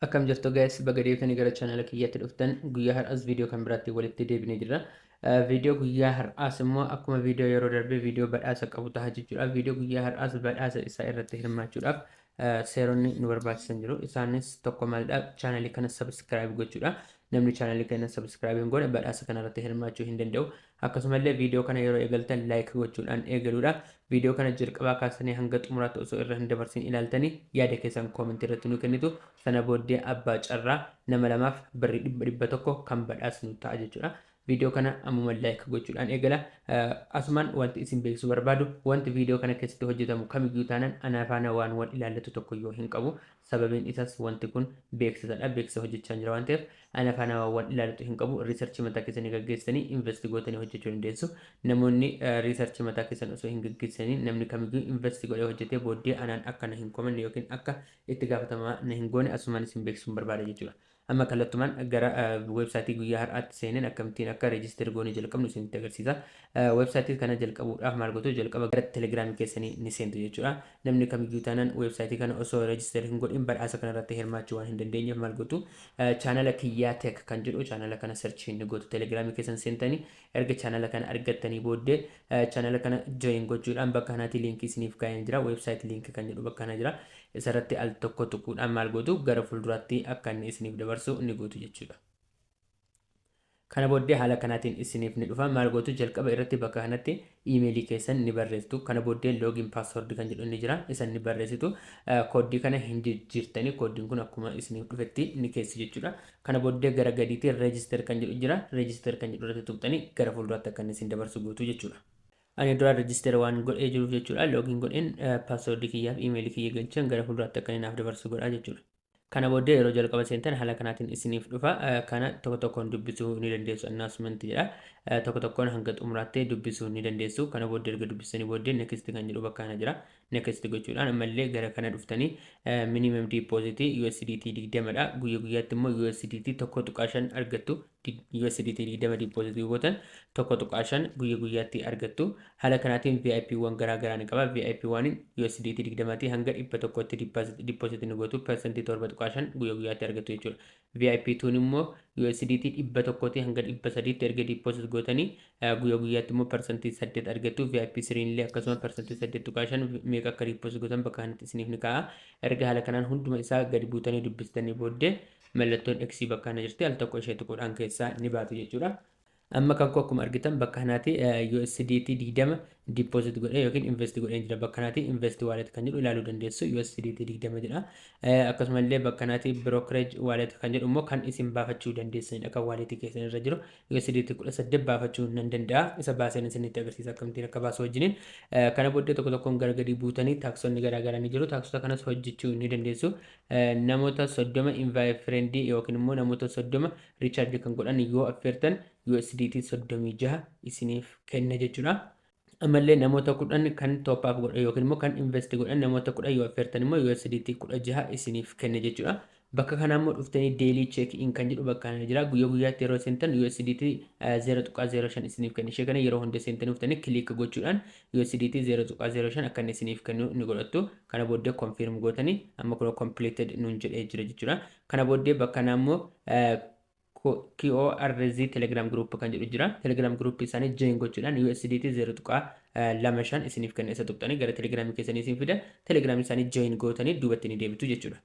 Akkam jirtu guys, baga deebitanii gara chaanala kiyyaatti dhuftan. Guyyaa har'aas viidiyoo kan biraatti walitti deebinee jirra. Viidiyoo guyyaa har'aas immoo akkuma viidiyoo yeroo darbee viidiyoo badhaasa qabu ta'a jechuudha. Viidiyoo guyyaa har'aas badhaasa isaa irratti hirmaachuudhaaf seeronni nu barbaachisan jiru. Isaanis tokko maalidha? Chaanalii kana subscribe gochuudha. Namni chaanalii kana subscribe hin goone badhaasa kana irratti hirmaachuu hin danda'u. Akkasumallee viidiyoo kana yeroo eegaltan like gochuudhaan eegaluudha. Viidiyoo kana jalqabaa kaasanii hanga xumuraatti osoo irra hin dabarsin ilaaltanii yaada keessan koomentii irratti nu kennitu. Sana booddee abbaa carraa nama lamaaf birrii 100 kan badhaasnu ta'a jechuudha. Viidiyoo kana ammuma like gochuudhaan eegala. Asumaan wanti isin beeksisuu barbaadu, wanti viidiyoo kana keessatti hojjetamu kamiyyuu taanaan anaa faana waan wal ilaallatu tokkoyyuu hin qabu. Sababiin isaas wanti kun beeksisadha. Beeksisa hojjechaa jira waan ta'eef ana faana waan wal ilaallatu hin qabu. Research mataa keessanii gaggeessanii invest gootanii hojjechuu dandeessu. Namoonni research mataa keessan osoo hin gaggeessanii namni kamiyyuu invest godhee hojjetee booddee anaan akka na hin komanne yookiin akka itti gaafatamaa na hin goone asumaan isin beeksisuun barbaada jechuudha. Amma kallattumaan gara weebsaayitii guyyaa har'aatti seeneen akkamittiin akka register goonee jalqabnu isinitti agarsiisa. Weebsaayitii kana jalqabuudhaaf maal gootu? Jalqaba gara telegiraamii keessanii ni seentu jechuudha. Namni kamiyyuu taanaan weebsaayitii kana osoo register hin godhin badhaasa kana irratti hirmaachuu waan hin dandeenyeef maal gootu? Chaanala Kiyyaa Tech kan jedhu chaanala kana search ni gootu. Telegiraamii keessan seentanii erga chaanala kana argattanii booddee chaanala kana join gochuudhaan bakka kanaatti liinkii isiniif kaa'een jira. Website link kan jedhu bakka kana jira. Isarratti al tokko tuquudhaan maal gootu? Gara fuulduraatti akka inni isiniif dabarsu ni gootu jechuudha. Kana booddee haala kanaatiin isiniif ni dhufa. Maal gootu? Jalqaba irratti bakka kanatti iimeelii keessan ni barreessitu. Kana booddee login password kan jedhu ni jira. Isan ni barreessitu. Kooddii kana hin jijjiirtanii, kooddiin kun akkuma isiniif dhufetti ni keessu jechuudha. Kana booddee gara gadiitti register kan jedhu jira. Register kan jedhu irratti tuqxanii gara fuulduraatti akka inni isin dabarsu gootu jechuudha. Ani dura register waan godhee jiruuf jechuudha. Login godheen password kiyyaaf iimeelii kiyya galchan gara fuulduraatti akka inni naaf dabarsu godha jechuudha. Kana booddee yeroo jalqaba seentan haala kanaatiin isiniif dhufa. Kana tokko tokkoon dubbisuu ni dandeessu. Announcement jedha. Tokko tokkoon hanga xumuraatti dubbisuu ni dandeessu. Kana booddee erga dubbisanii booddee next kan jedhu bakka kana jira. Next gochuudhaan ammallee gara kana dhuftanii minimum deposit USDT 20dha. Guyya guyyaatti immoo USDT 1.5 argattu. USDT 20 deposit gootan 1.5 guyya guyyaatti argattu. Haala kanaatiin VIP wwan garaa garaa ni qaba. VIP 1 USDT 20 hanga 100tti deposit ni gootu, 7.5% guyya guyyaatti argattu jechuudha. VIP 2 immoo USDT 100 hanga 300tti erga deposit gootanii guyya guyyaatti immoo 8% argattu. VIP 3 illee akkasuma 8.5%. Meeqa akka deposit gootan bakka kanatti isiniif ni kaa'a. Erga haala kanaan hunduma isaa gadi buutanii dubbistanii booddee mallattoon X bakka kana jirti, al tokko ishee tuquudhaan keessaa ni baatu jechuudha. Amma kan koo akkuma argitan bakka kanaatti USDT 20 deposit godhee yookiin invest godhee jira. Bakka kanaatti invest wallet kan jedhu ilaaluu dandeessu. USDT 20 jedha. Akkasumallee bakka kanaatti brokerage wallet kan jedhu immoo kan isin baafachuu dandeessanidha. Kan wallet keessan irra jiru USDT 18 baafachuu nan danda'a. Isa baaseen isinitti agarsiisa akkamittiin akka baasu wajjiniin. Kana booddee tokko tokkoon gara gadi buutanii taaksonni garaa garaa ni jiru. Taaksota kanas hojjechuu ni dandeessu. Namoota 30 invite friend yookiin immoo namoota 30 recharge kan godhan yoo affeertan USDT 36 isiniif kenna jechuudha. Ammallee namoota 10 kan top up godhan yookiin immoo kan invest godhan namoota 10 yoo affeertan immoo USDT 16 isiniif kenna jechuudha. Bakka kana immoo dhuftanii daily check in kan jedhu bakka kana jira. Guyyaa guyyaatti yeroo seentan USDT 0.05 isiniif kenna. Ishee kana yeroo hunda seentanii dhuftanii click gochuudhaan USDT 0.05 akka inni isiniif kennu ni godhattu. Kana booddee confirm gootanii amma kun completed nuun jedhee jira jechuudha. Kana booddee bakka kana immoo QORZ Telegram Group kan jedhu jira. Telegram Group isaanii join gochuudhaan USDT 0.25 isiniif kenna. Isa tuqxanii gara Telegram keessanii isin fida. Telegram isaanii join gootanii duubatti ni deebitu jechuudha.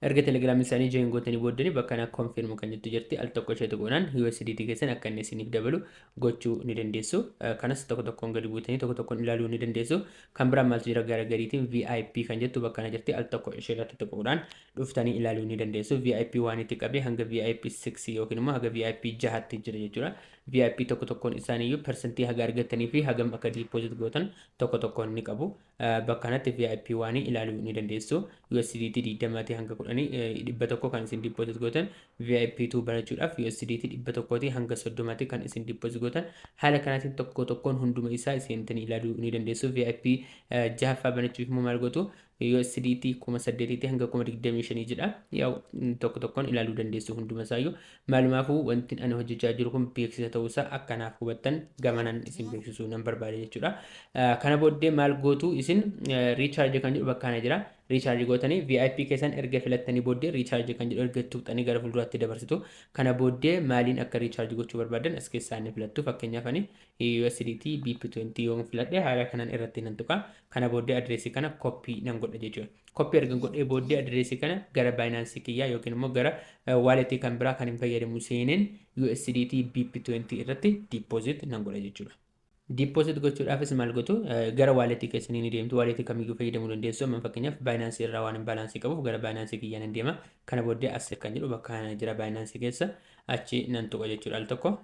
Erga Telegram isaanii join gootanii booddee bakka kana confirm kan jettu jirti. Al tokko ishee tuquudhaan USDT keessan akka inni isiniif dabalu gochuu ni dandeessu. Kanas tokko tokkoon gadi buutanii tokko tokkoon ilaaluu ni dandeessu. Kan biraan maaltu jira? Gara gadiitiin VIP kan jettu bakka kana jirti. Al tokko ishee irratti tuquudhaan dhuftanii ilaaluu ni dandeessu. VIP waan itti qabee hanga VIP 6 yookiin immoo haga VIP 6tti jira jechuudha. VIP tokko tokkoon isaaniiyyuu persentii haga argatanii fi hagam akka deposit gootan tokko tokkoon ni qabu. Bakka kanatti VIP waan ilaaluu ni dandeessu. USDT 20 hanga 10 100 kan isin deposit gootan, VIP 2 banachuudhaaf USDT 100 hanga 30 kan isin deposit gootan. Haala kanaatiin tokko tokkoon hunduma isaa seentanii ilaaluu ni dandeessu. VIP jahaffaa banachuuf immoo maal gootu? USDT 8,000 hanga 25,000 jedha. Yaa'u tokko tokkoon ilaaluu dandeessu hunduma isaayyuu. Maalumaafuu wanti ani hojjechaa jiru kun beeksisa ta'uusaa akkanaaf hubattan gamanaan isin beeksisuu nan barbaade jechuudha. Kana booddee maal gootu isin? Recharge kan jedhu bakka kana jira. Recharge gootanii VIP keessan erga filattanii booddee recharge kan jedhu erga tuqxanii gara fuulduraatti dabarsitu. Kana booddee maaliin akka recharge gochuu barbaadan as keessaa ni filattu. Fakkeenyaaf, ani USDT BP20 yoon filadhe, haala kanaan irratti nan tuqa. Kana booddee adireesii kana copy nan godha jechuudha. Copy erga godhee booddee adireesii kana gara Binance kiyyaa yookiin immoo gara walletii kan biraa kan hin fayyadamu seeneen USDT BP20 irratti deposit nan godha jechuudha. Deposit gochuudhaafis maal gootu? Gara walletii keessanii ni deemtu. Walletii kamiyyuu fayyadamuu dandeessu. Amma fakkeenyaaf Binance irraa waan balance qabuuf gara Binance kiyyaa nan deema. Kana booddee asset kan jedhu bakka kana jira Binance keessa, achi nan tuqa jechuudha al tokko.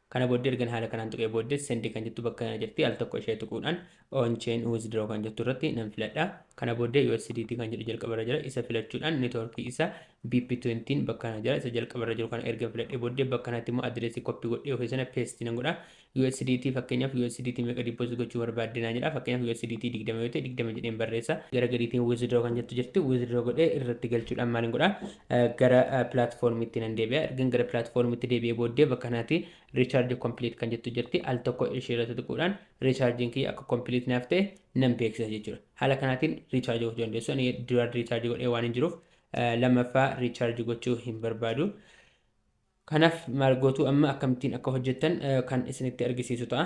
Kana booddee ergan haala kanaan tuqee booddee send kan jettu bakka kana jirti. Al tokko ishee tuquudhaan on chain withdraw kan jettu irratti nan filadha. Kana booddee USDT kan jedhu jalqabarra jira. Isa filachuudhaan networkii isa BP20 bakka kana jira. Isa jalqabarra jiru kana erga filadhee booddee bakka kanatti immoo adireesii copy godhee ofii sana paste nan godha. USDT, fakkeenyaaf USDT meeqa deposit gochuu barbaadde naa jedha. Fakkeenyaaf USDT 20 yoo ta'e, 20 jedheen barreessa. Gara gadiitiin withdraw kan jettu jirti. Withdraw godhee irratti galchuudhaan maal godha? Gara platformiitti nan deebi'a. Ergan gara platformiitti deebi'ee booddee bakka kanatti recharge complete kan jettu jirti. Al tokko ishee irratti tuquudhaan rechargeiin kiyya akka complete naaf ta'e nan beeksisa jechuudha. Haala kanaatiin recharge gochuu dandeessu. Ani duraan recharge godhee waan hin jiruuf lammaffaa recharge gochuu hin barbaadu. Kanaaf maal gootu? Amma akkamittiin akka hojjettan kan isinitti argisiisu ta'a.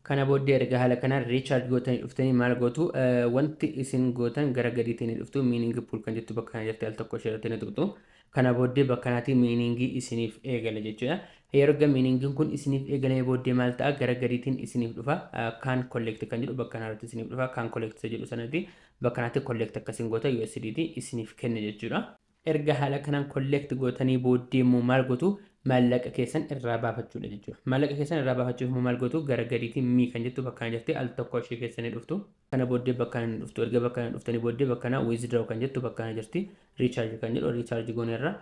Kana booddee erga haala kanaan recharge gootanii dhuftanii maal gootu? Wanti isin gootan gara gadiitti ni dhuftu. Mining pool kan jettu bakka kana jirti, al tokko ishee irratti ni tuqxu. Kana booddee bakka kanatti miningii isiniif eegala jechuudha. Yeroo miningiin kun isiniif eegalee booddee maal ta'a? Gara gadiitiin isiniif dhufa. Kaan collect kan jedhu bakka kanarratti isiniif dhufa. Kaan collect jedhu sanatti bakka kanatti collect akkasiin goota USDT isiniif kenna jechuudha. Erga haala kanaan collect gootanii booddee immoo maal gootu? Maallaqa keessan irraa baafachuudha jechuudha. Maallaqa keessan irraa baafachuuf immoo maal gootu? Gara gadiitiin me kan jettu bakka kana jirti, al tokko ishee keessanii dhuftu. Kana booddee bakka kana dhuftu. Erga bakka kana dhuftanii booddee bakka kana withdraw kan jettu bakka kana jirti. Recharge kan jedhu recharge gooneerra,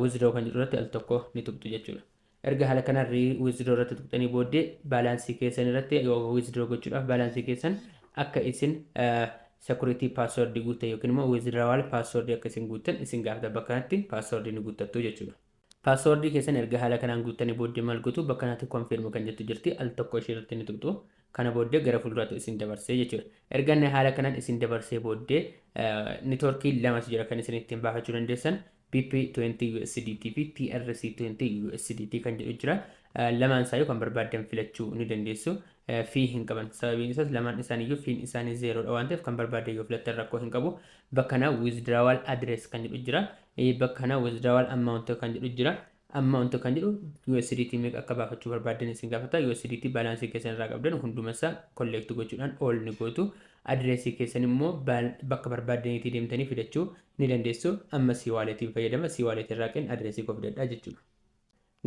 withdraw kan jedhu irratti al tokko ni tuqxu jechuudha. Erga haala kanaan withdraw irratti tuqxanii booddee balance keessan irratti withdraw gochuudhaaf balance keessan akka isin security password guuttan yookiin immoo withdrawal password akka isin guuttan isin gaafata. Bakka kanatti password ni guuttattu jechuudha. Passwordii keessan erga haala kanaan guuttanii booddee maal gootu? Bakka kanatti confirm kan jettu jirti, al tokko ishee irratti ni tuqxu. Kana booddee gara fuulduraatti isin dabarsee jechuudha. Erga inni haala kanaan isin dabarsee booddee networkii lamatu jira kan isin ittiin baafachuu dandeessan. BP20 USDT fi TRC20 USDT kan jedhu jira. Lamaan isaayyuu kan barbaaddan filachuu ni dandeessu. Fee hin qaban. Sababiin isaas lamaan isaaniiyyuu feen isaanii zerodha waan ta'eef kan barbaaddan yoo filattan rakkoo hin qabu. Bakka kana withdrawal address kan jedhu jira. Bakka kana withdrawal amount kan jedhu jira. Amount kan jedhu USDT meeqa akka baafachuu barbaaddan isin gaafata. USDT balance keessan irraa qabdan hundumasaa collect gochuudhaan ol ni gootu. Adireesii keessan immoo bakka barbaaddaniitii deemtanii fidachuu ni dandeessu. Amma CWalletiin fayyadama. CWalletii irraa qeen adireesii koo fidadhaa jechuudha.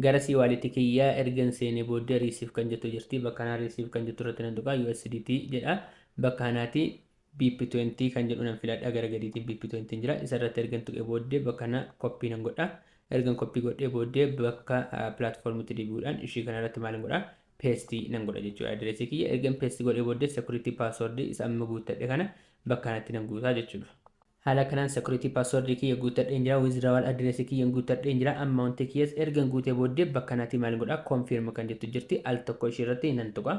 Gara CWalletii kiyyaa ergan seenee booddee receive kan jettu jirti. Bakka kanaa receive kan jettu irratti nan tuqaa, USDT jedha. Bakka kanaatti BP20 kan jedhu nan filadha. Gara gadiitiin BP20 jira. Isa irratti ergan tuqee booddee bakka kana copy nan godha. Ergan copy godhee booddee bakka platformitti deebi'uudhaan ishii kana irratti maal godha? Paste nan godha jechuudha. Adireesii kiyya ergan paste godhee booddee security password isa amma guuttadhe kana bakka kanatti nan guutaa jechuudha. Haala kanaan security password kiyya guuttadheen jira. Withdrawal address kiyya guuttadheen jira. Amount kiyyas ergan guutee booddee bakka kanatti maal godha? Confirm kan jettu jirti. Al tokko ishee irratti nan tuqa.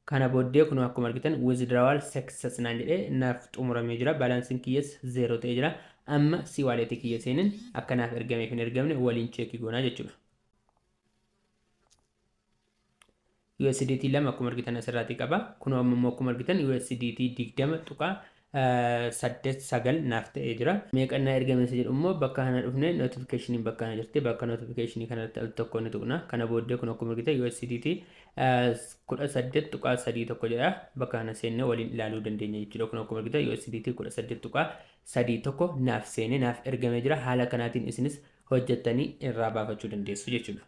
Kana booddee kun akkuma argitan withdrawal success naan jedhee naaf xumuramee jira. Balanceiin kiyyas zero ta'ee jira. Amma CWalletii kiyya seenin akka naaf ergameef hin ergamne waliin check goonaa jechuudha. USDT 2 akkuma argitan asirraatii qaba. Kun amma immoo akkuma argitan USDT 20.89 naaf ta'ee jira. Meeqannaa ergame isa jedhu immoo bakka kana dhufne notificationiin bakka kana jirti. Bakka notificationii kanatti al tokko ni tuqna. Kana booddee kun akkuma argitan USDT 18.31 jedha. Bakka kana seennee waliin ilaaluu dandeenya jechuudha. Kun akkuma argitan USDT 18.31 naaf seenee naaf ergamee jira. Haala kanaatiin isinis hojjettanii irraa baafachuu dandeessu jechuudha.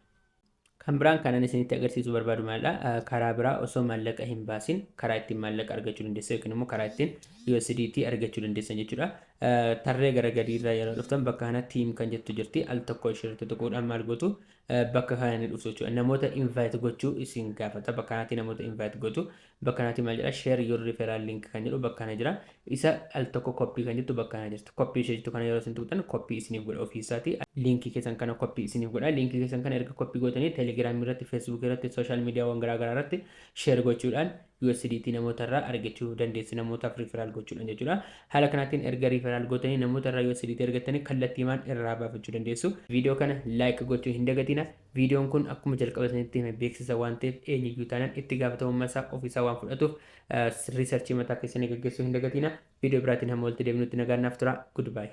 Kan biraan kanan isinitti agarsiisuu barbaadu maalidha? Karaa biraa osoo maallaqa hin baasin karaa ittiin maallaqa argachuu dandeessan yookiin immoo karaa ittiin USDT argachuu dandeessan jechuudha. Tarree gara gadiirraa yeroo dhuftan bakka kana team kan jettu jirti. Al tokko ishee tuquudhaan maal gootu? Bakka kana ni dhuftu jechuudha. Namoota invite gochuu isin gaafata. Bakka kanatti namoota invite gootu. Bakka kanatti maal jedha? Share your referral link kan jedhu bakka kana jira. Isa al tokko copy kan jettu bakka kana jirti. Copy ishee jettu kana yeroo isin tuqxan copy isiniif godha ofiisaati. Linkii keessan kana copy isiniif godha. Linkii keessan kana erga copy gootanii Telegramii irratti, Facebookii irratti, social mediawwan garaa garaa irratti share gochuudhaan USDT namoota irraa argachuu dandeessu namootaaf referral gochuudhaan jechuudha. Haala kanaatiin erga referral gootanii namoota irraa USDT argattanii kallattiimaan irraa baafachuu dandeessu. Viidiyoo kana like gochuu hin dagatina. Viidiyoon kun akkuma jalqaba isinitti hime beeksisa waan ta'eef, eenyuyyuu taanaan itti gaafatamummaa isaa ofiisaa waan fudhatuuf, research mataa keessanii gaggeessuu hin dagatina. Viidiyoo biraatiin hamma walitti deebinutti nagaan naaf tura. Goodbye.